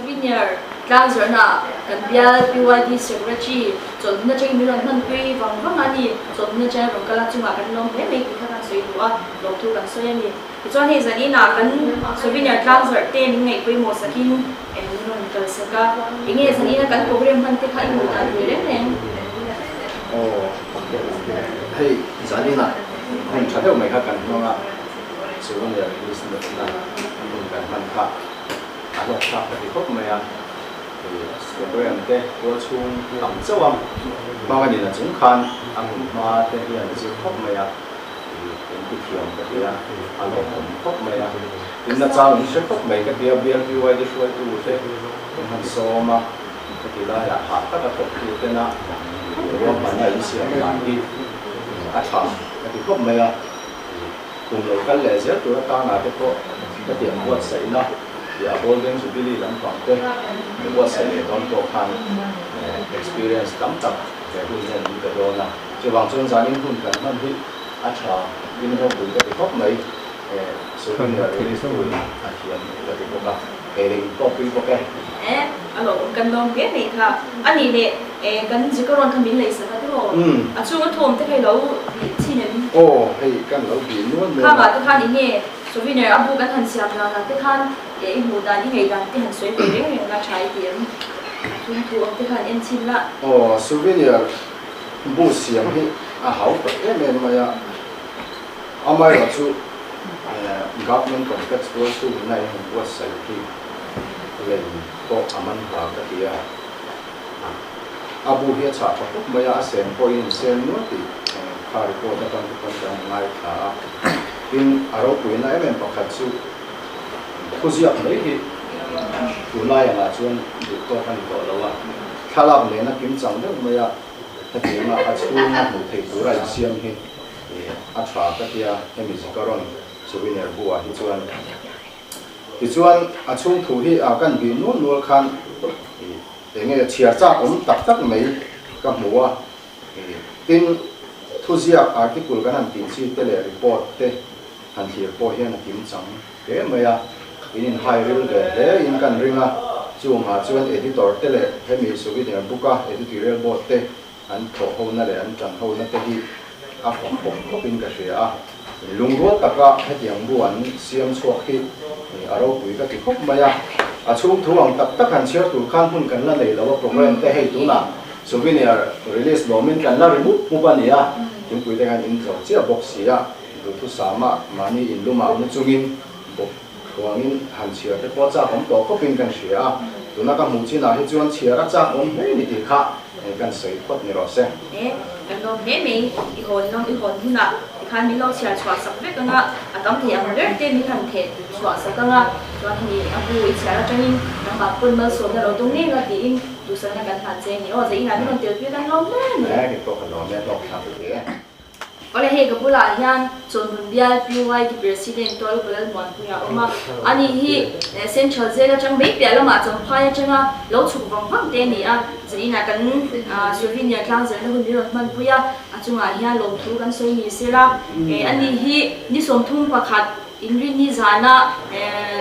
Souvenir tlangzarhna kan bial PYD Secretary chawlhna atangin min rawn hmanpui vang vang a ni. Chawlhna atanga rawn kal a chungah kan lawm hle mai tih kha kan sawi duh a, lawmthu kan sawi a ni. Tichuan hei zaninah kan Souvenir tlangzarh te min ngaih pawimawh sakin min rawn kalsak a. Enge zanina kan program hman te kha i hmuh dan ve reng reng? Aw, hei zaninah hun tha deuh mai kha kan hmang a, Souvenir release na hun kan hman kha a hlawk thlak ka ti khawp mai a. Program te tual chhung tam chauh a hmang a nihna chung khan a hmun hma te hian a zir khawp mai a. In ti thiam ka ti a, a lawmawm khawp mai a. Tin na chang in hre khawp mai ka ti a, BLPYD hruaitu te in han sawm a, heti laiah hah taka thawktu tena ruahmanna in siam dan hi a tha ka ti khawp mai a. Kum lo kal leh zel tur atana te pawh ka ti ang buatsaihna tih a Golden Jubilee lampang te buatsaih leh dawn pawh khan experience tam tak he hun hian min pe dawn a. Chuvang chuan zanin hun kan hman hi a tha in ropui ka ti khawp mai. Souvenir release tu in a thiam ka ti bawk a, kei leh in pawh pui bawk e. E, a lo awm kan lawm hle mai kha. A nih leh e, kan zikaron kha min leih sak a tiraw? A chhunga thawm te kha i lo bih thin em? Aw, hei kan lo bih nual nual a. Khangah te khan enge souvenir a bu kan han siam danah te khan e i hmuh dan i ngaih dan te han sawi ve reng reng la tha i ti em? Chung thu awm te khan en chhin la. Aw, souvenir bu siam hi a hau tak em em mai a, amaherawh chu Government Complex tual chhungin a inhawng buatsaih hi lei pawh a man hla ka ti a, a bu hi a chhah tha khawp mai a, a sem pawhin in sem nual tih kha report atang te pawn kan han ngaithla a, tin a ropuina em em pakhat chu thuziak mai hi tunlai angah chuan duh tawk a ni tawh lo a. Thlalak nena kimchang deuh maia hetianga a chhunga hmuh theih tura insiam hi a tha ka tia hemi zikaron souvenir bu ah hi chuan. Tichuan a chhung thu hi a kan bih nual nual khan enge chhiar chak awm tak tak mai ka hmu a, tin thuziak article kan han tih chi te leh report te han thlir pawh hian a kimchang hle mai a, in inhai ril ve hle in kan ring a, chungah chuan editor te leh hemi souvenir book a editorial board te an thawh ho na leh an tan ho na te hi a fak khawp khawp in ka hria a, lungrual taka hetiang bu an siam chhuak hi a ropui ka ti khawp mai a, a chhung thu ang tak tak han chhiar tur khan hmun kan la nei lo a program te hei tunah souvenir release lawmin kan la ri mup mup a ni a, thingpui te khan in zo chiah bawk si a. Duhthusama mahni inlumah mu chungin bawk thluangin han chhiar te pawh a chak awm tawh khawpin kan hria a, tuna ka hmuh chinah hi chuan chhiar a chak awm hle ni tih kha kan sawi phawt ni rawh se. E, kan lawm hle mai, i hawn lawm i hawn hunah tikhan min lo chhiar chhuah sak vek anga, a tam thei ang ber te min han theh chhuah sak anga, chuan hemi a bu i chhiar atangin nangmah pawn malsawmna lo dawng ngei la tiin duhsakna kan hlan che a ni. Aw, zainah min rawn telpui kan lawm hle a ni. E, kei pawh ka lawm e, hlawk thlak hle e. Awle hei ka bulah hian Chawnhmun bial PYD President Tawlh Balal Muanpui a awm a, ani hi Central Jail atang mai piah lamah Champhai atanga lo chhuk vang vang te a ni a, zaninah kan Souvenir tlangzarhna hun min rawn hmanpui a, a chungah hian lawmthu kan sawi ni sela, ani hi ni 31 Inrinni zana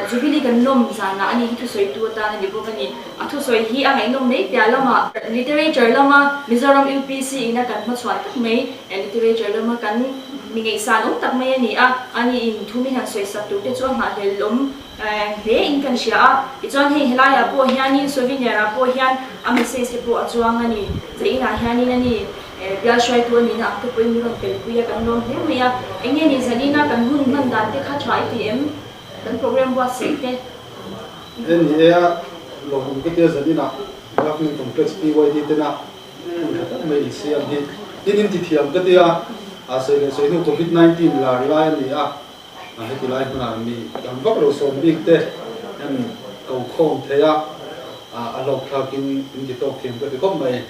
Jubilee kan lawm zanah a ni hi thusawitu atan a ni bawk a ni. A thusawi hi a ngaihnawm mai piah lama literature lama Mizoram UPC ina kan hmachhuan tak mai, literature lama kan mi ngaihsan awm tak mai a ni a. Ani in thu min han sawisak tur te chu a nghahhlel awm hle in kan hria a. Tichuan hei helaiah pawh hianin souvenir ah pawh hian a message te pawh a chuang a ni. Zeinah hianin a ni. Bial hruaitu a nihna ang te pawhin min rawn telpui a, kan lawm hle mai a. Eng nge ni zanina kan hun hman dan te kha tha i ti em? Kan program buatsaih te. He ni e a lawmawm ka tia zanina Government Complex PYD tena hun tha tak mai insiam hi tin in ti thiam ka tia a sawi leh sawi hnu Covid 19 lar lai a ni a, heti lai hmunah mi tam vak lo sawm bik te hian ko khawm thei a, a hlawk thlakin in ti tawk thiam ka ti khawp mai.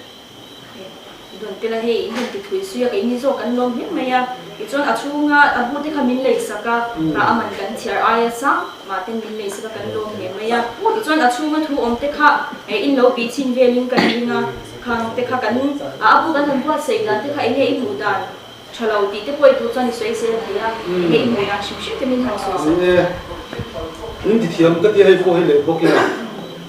Dawn tel a hei in han ti thui sui a kei ni zawk an lawm hle mai a tichuan a chhunga a bu te kha min lei sak a a aman kan chhiar aia sang mah ten min lei sak a kan lawm hle mai a tichuan a chhunga thu awm te kha in lo bih chhin velin kan ring a khang te kha kan a bu kan han buatsaih dan te kha enge i hmuh dan tha lo tih te pawh i duh chuan i sawi zel thei a enge i hmuh dan hrim hrim te min han sawi sak. Ni e, in ti thiam ka tia hei pawh hi leh bawk ila.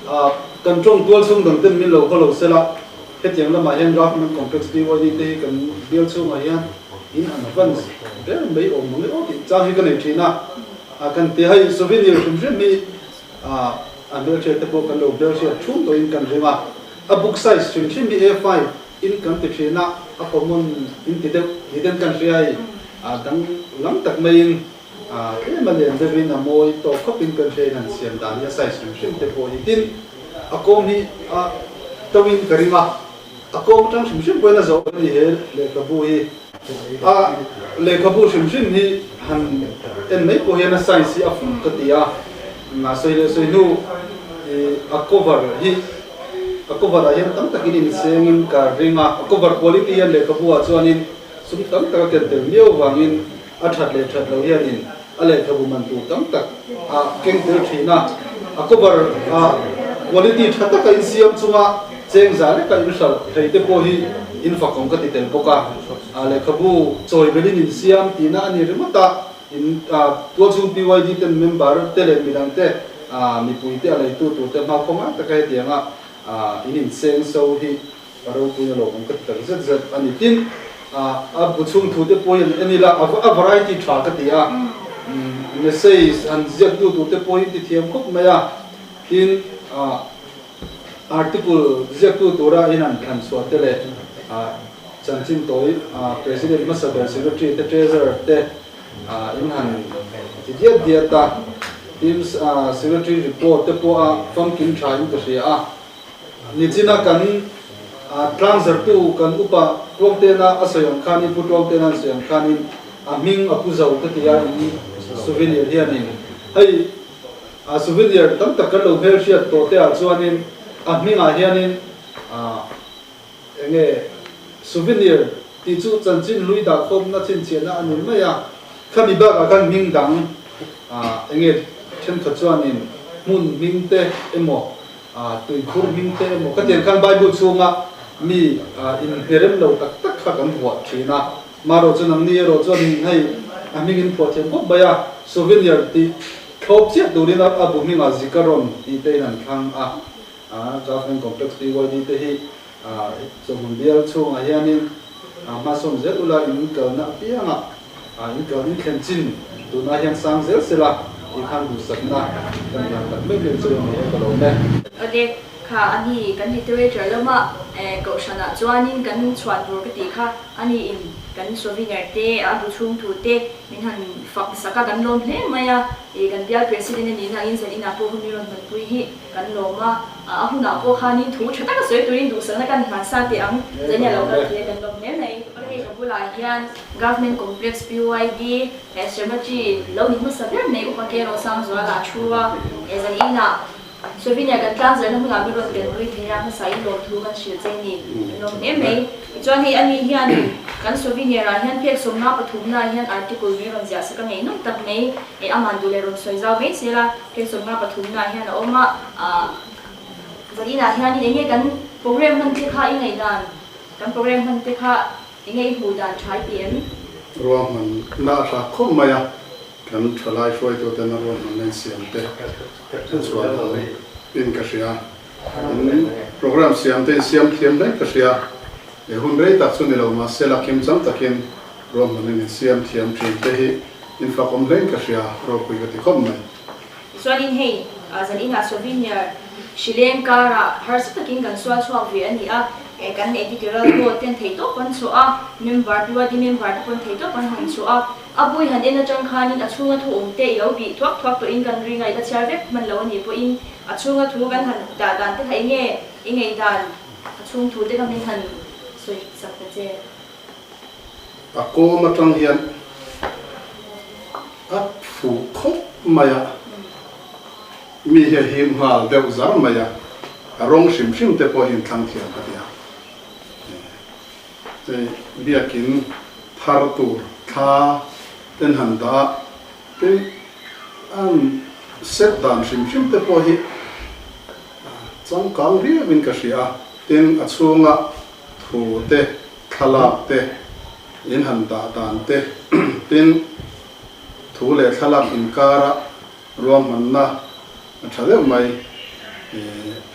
Kan tawng tual chhung dang ten min lo haw lo sela, hetiang lamah hian Government Complex BYD te hi kan bial chhungah hian in an advance ber mai awm mang e aw tih chang hi ka nei thin a. Kan ti hei souvenir hrim hrim hi a hmelhriat te pawh kan lo hmelhriat thum tawhin kan ring a. A book size hrim hrim hi A5 in kan ti thin a, a common in ti deuh ni ten kan hria hei dang lam tak maiin Tlem a lian deuhin a mawi tawk khawpin kan hria in an siam dan hi a size hrim hrim te pawh hi tin a kawm hi a to in ka ring a, a kawm atang hrim hrim pawhin a zawh a ni he lehkhabu hi. A lehkhabu hrim hrim hi han en mai pawh hian a size hi a fuh ka ti a, a sawi leh sawi hnu a cover hi a cover ah hian tam takin insengin ka ring a, a cover quality hian lehkhabu ah chuanin sum tam tak a ken tel miau vangin A that leh that lo hianin a lehkhabu man tur tam tak a keng tel thin a, a cover a quality tha taka insiam chunga cheng za leka inhralh thei te pawh hi in fakawm ka ti tel bawk a. A lehkhabu chawi belin insiam tihna a ni ringawt a, in tualchhung PYD ten member te leh midang te mipui te a leitu tur te hma khawngai taka hetianga in inseng so hi A ropui a lawmawm ka ti tak zet zet a ni. Tin, a bu chhung thu te pawh hian en ila a variety tha ka ti a, message han ziak tu tur te pawh hi ti thiam khawp mai a. Tin, article ziak tu tura in han thlan chhuah te leh chanchin tawi President hmasa ber Secretary te Treasurer te in han ti diat diat a. Tin, Secretary report te pawh a famkim tha in ka hria a. Nichina kan tlangzartu kan upa Tluangtena a sawi ang khanin, Pu Tluangtena an sawi ang khanin a hming a pu zo ka ti a, in souvenir hianin hei souvenir tam tak kan lo hmelhriat tawh te ah chuanin a hmingah hianin enge souvenir tih chu chanchin hlui dahkhawmna chhinchhiahna a ni mai a, khami bakah khan hming dang enge thenkhat chuanin hmun hming te emaw Tuikhur hming te emaw khatiang khan Bible chhunga mi inhnerem lo tak tak kha kan vuah thin a. Marawh chu nangni erawh chuan in hei a hming in phuah thiam khawp mai a, souvenir tih thlawp chiah turin a bu hmingah Zikaron tih te in an thlang a. Government Complex PYD te hi chawhmun bial chhungah hianin hmasawn zel ula in kalna apiangah In kal in thlen chin tunah hian sang zel sela tih khan duhsakna kan hlan tak meuh meuh chu a ni e ka lo me. Awle, kha a ni kan literature lama kohhranah chuanin kan chhuan tur ka tih kha a ni in kan souvenir te a bu chhung thu te min han fak sak a kan lawm hle mai a, ih kan bial president a nihna angin zan inah pawh hun i rawn hmanpui hi kan lawm a, a hunah pawh khanin thu tha taka sawi turin duhsakna kan hlan sa teh ang zan ina lo kal thei a kan lawm hle mai. Awle hei ka bulah hian Government Complex PYD he Secretary lo ni hmasa ber mai Upa Ke Rosangzuala a thu a, he zan inah Souvenir kan tlang zarna hmunah min rawn telpui thei a, hmasa in lawmthu kan hrilh che ni kan lawm hle mai. Tichuan hei ani hianin kan Souvenir ah hian phek sawmna pathumna ah hian article min rawn ziah sak a ngeihnawm tak mai eh aman duh leh rawn sawi zau mai sela phek sawmna pathumna ah hian a awm a, ah zan inah hianin enge kan program hman te kha i ngaihdan kan program hman te kha Enge i hmuh dan tha i ti em? Ruahmanna a thlak khawp mai a, kan thalai hruaituten a ruahmanna in siam te chuan awm in ka hria. In program siam te in siam thiam hle ka hria. He hun rei tak chu ni lo mahse la kim chang takin ruahmanna in siam thiam thin te hi in fak awm hle in ka hria, ropui ka ti khawp mai. Tichuanin hei zan inah souvenir hrileng karah harsa takin kan sual chhuak ve a ni a, kan editorial board ten theihtawp an chhuah a, member PYD member te pawn theihtawp an han chhuah a, a bui han en atang khanin a chhunga thu awm te i lo bih thuak thuak tawhin kan ring a, i la chhiar vek hman lo a nih pawhin a chhunga thu kan han dah dan te kha enge i ngaih dan a chhung thu te kha min han sawi sak ta che. A kawm atang hian a fuh khawp mai a, mi hi a him nghal deuh zar mai a, a rawng hrim hrim te pawh hi in thlang thiam ka ti a. Hei biakin thar tur thla ten han dah a, tin an set dan hrim hrim te pawh hi changkang riauin ka hria a, tin a chhunga thu te, thlalak te, in han dah dan te, tin, thu leh thlalak inkara ruahmanna a tha deuh mai.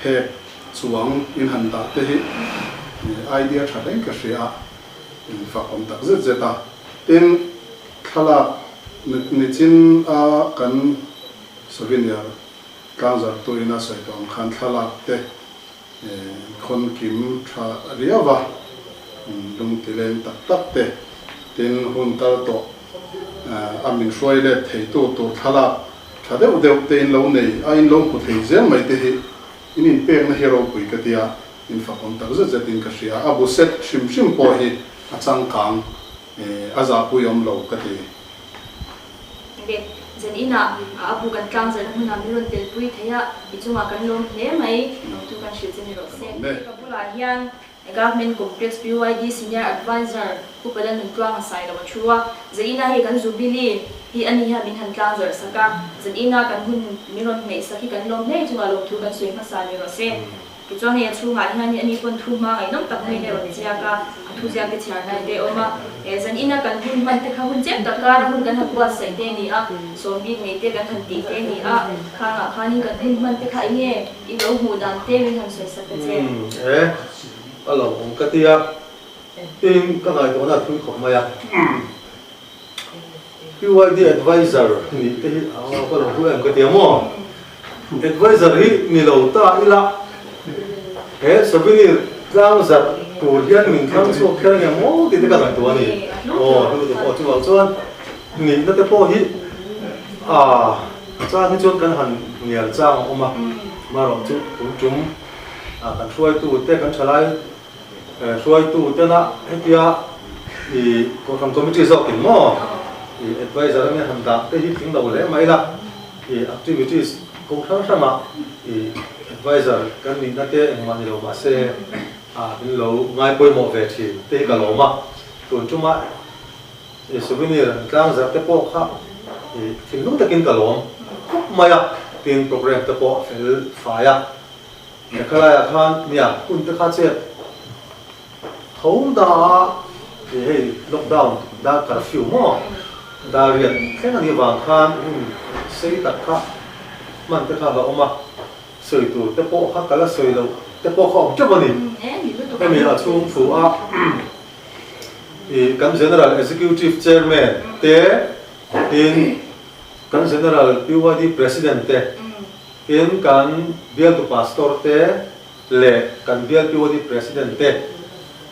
Phek chuang in han dah te hi idea tha hle ka hria a, fak awm tak zet zet a. Tin, thlalak nichin a kan souvenir tlangzarhtu ina sawi tawh ang khan thlalak te khawn kim tha riau a, lungti leng tak tak te, tin hun kal tawh a min hruai let theitu tur thlalak tha deuh deuh te in lo nei a, in lo hmu thei zel mai te hi in inpekna hi ropui ka tia, in fakawm tak zet zet in ka hria, a bu set hrim hrim pawh hi a changkang a zahpui awm lo ka ti. Nge, zan inah a bu kan tlang zalh hmunah min rawn telpui thei a, i chungah kan lawm hle mai, lawmthu kan hrilh che ni rawh se. Ka bulah hian Government Complex PYD Senior Adviser Pu Palanun Tluanga Sailo a thu a, zan inah hei kan Jubilee hi a ni hian min han tlang zarh sak a, zan inah kan hun min rawn hmeih sak hi kan lawm hle, i chungah lawmthu kan sawi hmasa ni rawh se. Tichuan hei a chhungah hian ani pawn thu hma ngaihnawm tak maiin a rawn ziak a, a thu ziak te chhiar hnai te a awm a. He zan ina kan hun hman te kha hun chep tak kara hun kan han buatsaih te a ni a, sawm bik nei te kan han tih te a ni a, khangah khanin kan hun hman te kha eng nge i lo hmuh dan te min han sawi sak ta che. He a lo awm ka ti a, tin ka ngaihtuahna a thui khawp mai a. PYD adviser nih te hi a ka lo hlu em ka ti a maw? Adviser hi ni lo ta ila he souvenir tlang zarh tur hian min thlang chhuak kher ania maw tih te ka ngaihtuah a ni. Aw hlu tuk aw chuvang chuan nihna te pawh hi a chang hi chuan kan han hnial chang a awm a, amaherawhchu tun tum kan hruaitu te kan thalai Hruaitu tena hetia i Kohhran Committee zawk in maw i adviser anga han dah te hi tling lo hle mai la, i activities kawng hrang hrangah i adviser kan nihna te engmah ni lo mahse a min lo ngai pawimawh ve thin te hi ka lawm a, tun tuma i souvenir an tlang zarh te pawh kha i thinlung takin ka lawm khawp mai a, tin program te pawh a fel fai a. Meghalaya khan nia hun te kha chet tho da a i hei lockdown da curfew maw da riat thleng a nih vang khan hun sei tak kha hman te kha la awm a, sawi tur te pawh kha ka la sawi loh te pawh kha awm teuh a ni. Hemi a chhung thu a i kan General Executive Chairman te tin kan General PYD President te Tin, kan bialtu pastor te leh kan bial POD president te,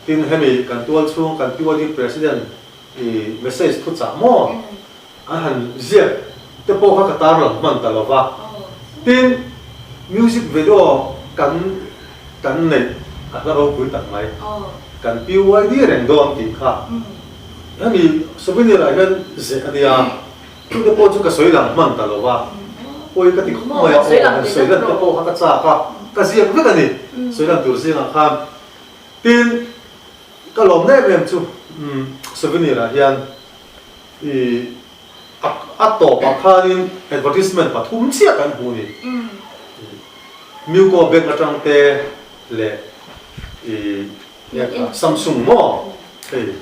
tin hemi kan tual chhung kan POD president i message thu chah maw an han ziak te pawh kha ka tarlang hman ta lo va. Tin, music video kan kan neih a hla ropui tak mai, kan PYD reng dawn tih kha hemi souvenir ah hian zeh a nia. Chute pawh chu ka sawi lang hman ta lo va, pawi ka ti khawp mai a, aw han sawi lan te pawh kha ka chak a, ka ziak vek a ni, sawi lan tur zingah khan. Tin, ka lawm em em chu souvenir ah hian i a tawpah khanin advertisement pathum chiah kan hmu a ni. Muco bank atang te leh i Samsung maw hei.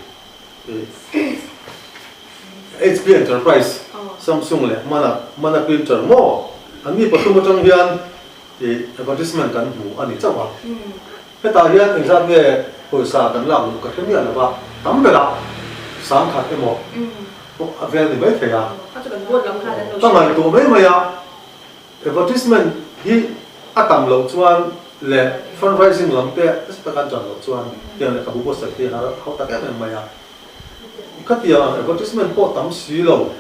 HP Enterprise, Samsung leh Mana, Mana Printer maw an mi pathum atang hian ih advertisement kan hmu a ni chauh a. Hetah hian engzat nge pawisa kan lak luh ka hre miah lo va, tam berah sangkhat emaw pawh a vel ni mai thei a. Ka ngaihtuah mai mai a. Advertisement hi a tam loh chuan leh fundraising lam te nasa taka an tan loh chuan tiang lehkhabu buatsaih te hi a hau tak em em mai a. Khatiang ang advertisement pawh tam si lo,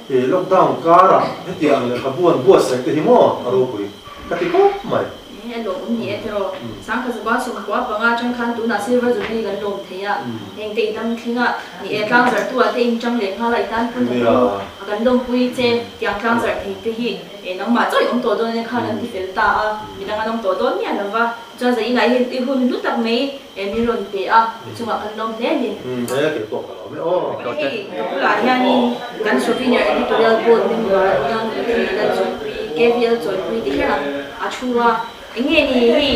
ih lockdown karah hetiang ang lehkhabu an buatsaih te hi maw a ropui ka ti khawp mai. Ih a lawm awm ni e tiraw. Sangkhat zakua sawmkua panga atang khan tunah silver jubilee kan lawm thei a, heng te i dam thleng a, ni e tlang zarh tu ah te in tang leh nghal a i tan pawn a hlu a kan lawmpui che tiang tlang zarh thei te hi e nangmah chaw i awm tawh dawn ania khan an ti fel ta a, midang an awm tawh dawn miah lo va, chuan zah inah hian i hun hlu tak mai e min rawn pe a, i chungah kan lawm hle a ni. E kei pawh ka lawm e aw. Hei ka bulah hianin kan souvenir editorial board member Unau Nupui Lalchawlhpui KVL Chawlhpui ti kher ang a thu a. Eng nge ni hei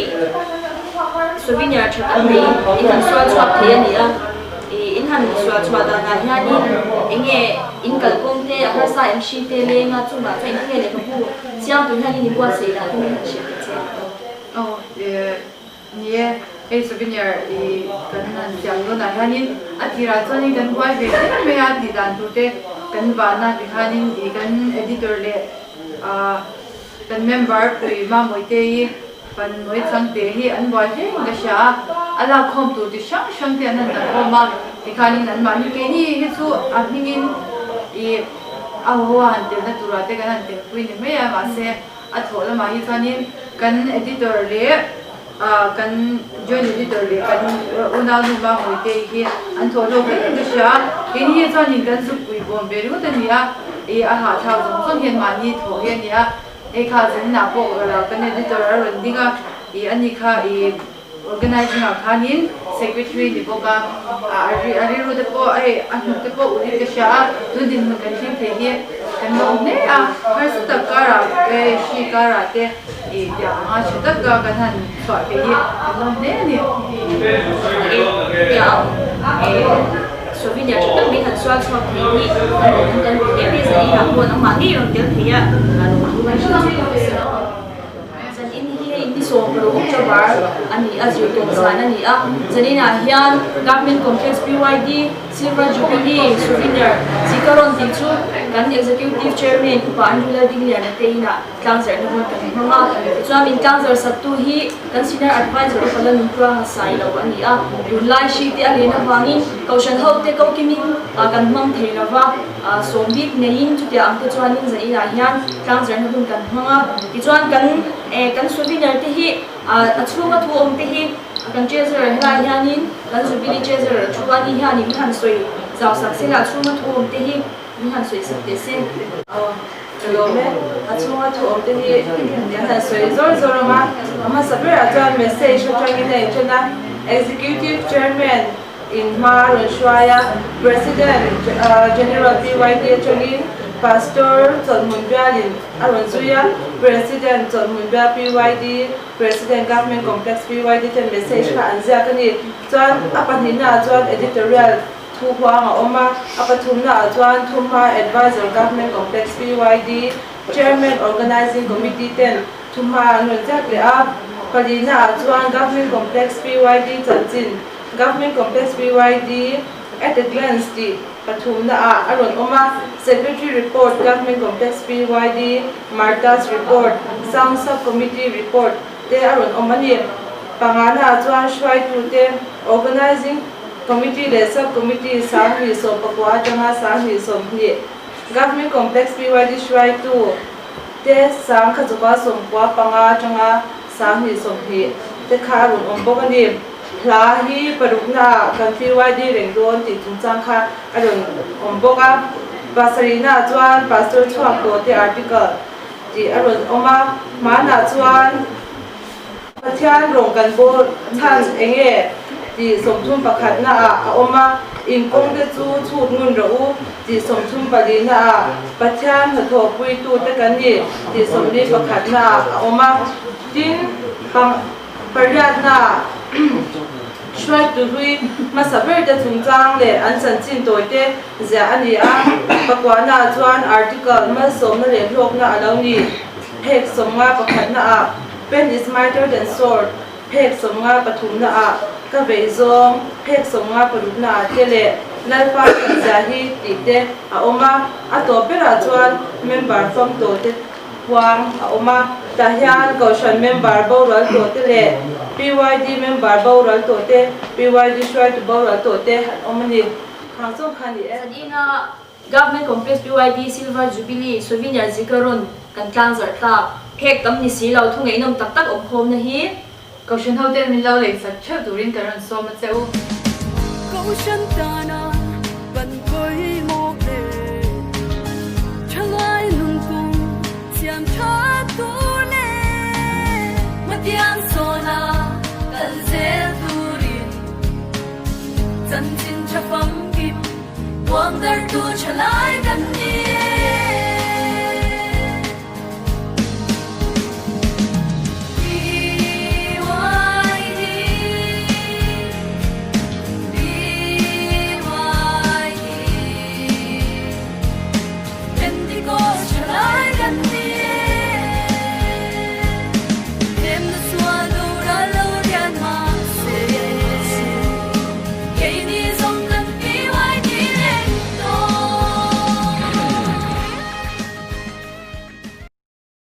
souvenir tha tak mai in han sual chhuak thei a ni a, ih in han sual chhuah danah hianin eng nge in kalkawng te a harsa em hri te leng a chungah chuan eng nge lehkhabu siam tur hian in inbuatsaih dah te min han hrilh ta che. Ni e, hei souvenir i kan han siam dawnah hianin a tirah chuanin kan buai ve hle mai a tih dan tur te kan vana tikhanin i kan editor leh kan member pui Mamawite hi Pannawi Changte hi an buai hle in ka hria a, a lakkhawm tur chi hrang hrang te an han lakkhawm a, tikhanin anmahni keini hi chu a hmingin i a haw a han telna turah te kan han telpui ni mai a, mahse a thawh lamah hi chuanin kan editor leh kan joint editor leh kan unaunu Mamawite hi an thawh hlawk hle in ka hria a, keini hi chuanin kan zukpui bawm ve ringawt a ni a, i a hahthlak zawng zawng hian mahni thawh hi a ni a. Hei kha zaninah pawh kan editor a rawn ding a, ih ani kha ih organizing ah khanin secretary ni bawk a, a rilru te pawh hei a hnuk te pawh ulh in ka hria a, tun dinhmun kan thleng thei hi kan la awm hle a, harsa tak karah hei hri karah te ih tiang anga tha taka kan han chhuah theih hi kan la awm hle a ni. Souvenir tha tak mai han sual chhuak thei hi kan awm kan rawn em em zanin ah pawh nangmah ngei rawn tel thei a lawm thu kan hrilh che bawk si. Zanin hi hei ni 16 October a ni a, zirtawp zan a ni a, zanin ah hian Government Complex PYD Silver Jubilee Souvenir Zikaron tih chu kan Executive Chairman Upa Andrew Laldingliana te inah Tlangzarhna hmun kan hmang a, tichuan min tlangzarh saktu hi kan Senior Adviser Upa Lalnunpuanga Sailo a ni a, tunlai hri te a len avangin Kohhran ho te ko kimin kan hmang thei lo va, sawm bik neiin chutiang ang te chuanin zaninah hian tlangzarhna hun kan hmang a, tichuan kan kan souvenir te hi a chhunga thu awm te hi kan Treasurer helai hianin kan Jubilee Treasurer thu a ni hianin min han sawi zau sak sela a chhunga thu awm te hi Min han sawi sak teh se. Aw, ka lawm e. A chhunga thu awm te hi kan han sawi zawr zawr awm a. A hmasa berah chuan message atangin a inṭhen a, Executive Chairman in hma a rawn hruai a, President General PYD atangin Pastor Chawlhmun Bialin a rawn zui a, President Chawlhmun Bial PYD, President Government Complex PYD ten message kha an ziak a ni. Chuan a pahnihnaah chuan Editorial Thu huang a awm a, a pathumna ah chuan Thumhma Advisor Government Complex PYD Chairman Organising Committee ten Thumhma an rawn ziak leh a, palina ah chuan Government Complex PYD chanchin Government Complex PYD at a glance tih pathumna ah a rawn awm a, Secretary Report Government Complex PYD Marta's Report Sound Sub Committee Report te a rawn awm a ni. Pangana ah chuan hruaitute Organising Committee leh Sub Committee 1960 atanga 1920 Government Complex PYD hruaitu te 1995 atanga 1920 te kha a rawn awm bawk a ni. Hla hi parukna ah kan PYD reng dawn tih chungchang kha a rawn awm bawk a. Pasarihna ah chuan Pastor chhuak tawh te article tih a rawn awm a. Hmanah chuan. Pathian rawng kan bawl chhan eng nge tih 31 na ah a awm a, in kawng te chu chhut ngun rawh u tih 34 na ah, Pathian hnathawh puitu te kan ni tih 41 na ah a awm a, tin pang pariat na ah hruaitu hlui hmasa ber te chungchang leh an chanchin tawi te ziah a ni a, pakuahna ah chuan article malsawmna leh hlawkna a lo ni phek 51 na ah. Pen is mightier than sword, phek 53 na ah ka vei zawng, phek 56 na ah te leh Lalpa thatzia hi tih te a awm a, a tawp berah chuan member fam tawh te huang a awm a, tah hian Kohhran member boral tawh te leh PYD member boral tawh te, PYD hruaitu boral tawh te an awm a ni. Khang zawng kha a ni e. Zanina Government Complex PYD Silver Jubilee Souvenir Zikaron kan tlang zarh tlak phek tam ni si lo thu ngaihnawm tak tak awm khawmna hi. Kohhran hoten min lo lei sak theuh turin ka rawn sawm a che u. Kohhran tana kan pawimawh hle. Thalai nungkung siam tha tur le. Hmatiang sawna kal zel turin chanchin tha famkim. Puang dartu tha lai.